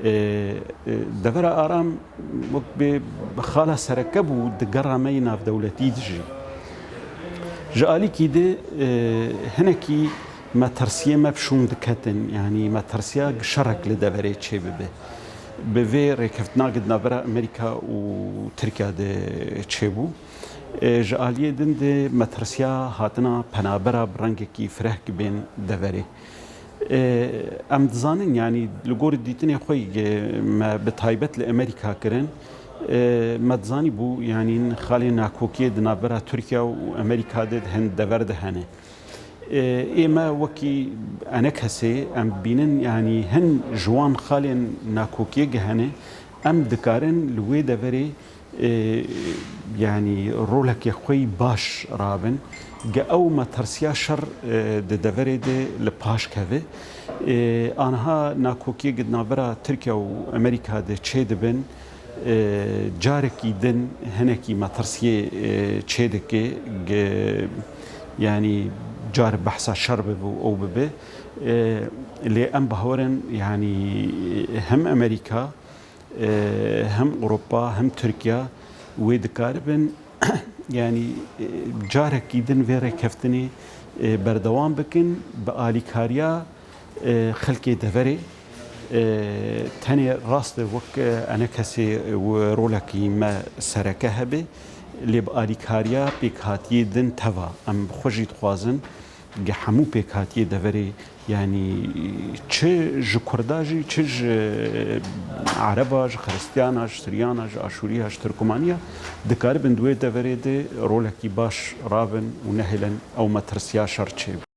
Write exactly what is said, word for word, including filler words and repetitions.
E, e, Devera Aram wek bê xala sereke bû di gera me yê navdewletî de jî. Ji alîkî de, e, hinekî metirsiyê me bi şûn diketin, yanî metirsiya şerek li deverê çêbibe. Bi vê rêkeftina di navbera Amerîka û Tirkiya de çêbû. E, ji aliyê din de metirsiya hatina penabera bi rengekî firehk bên deverê. E, em dizanin, yanî li gor dîtinê xwe yê me bi taybet li Amerîka kirin, e, me dizanî bû, yanî xalên nakokiyê di navbera Tirkiye û Amerîka de hin dever de hene. E, ê me wekî enekesê em bînin, yanî hin ji wan xalên nakokiyê ge hene, em dikarin li wê deverê e, yanî rolekê xwe yî baş rabin, ge ew metirsiya şer, e, di deverê de li paş keve. E, aniha nakokiyê di navbera Tirkiye û Amerîka de çêdibin, e, carekî din hinekî metirsiyê, e, çêdike, ge, yanî car behsa şer bibe û ew bibe. E, lê em bawer in, yanî hem Amerîka, e, hem Ewropa hem Tirkiye wê dikaribin, yanî, e, carekî din vê rêkeftinê, e, berdewam bikin bi alîkariya, e, xelkê deverê. E, tenê rast e wek, e, enekesê, e, rolekî me sereke hebe, lê bi alîkariya pêkhatiyê din teva em bi xwe jî dixwazin ge hemû pêkhatiyê deverê, yanî çi ji Kurda jî, çi ji Ereba, ji Xiristiyana, ji Siryana, ji Aşûriya, ji Tirkumaniya, dikaribin di wê deverê de rolekî baş rabin û nehêlin ew metirsiya şer çêbe.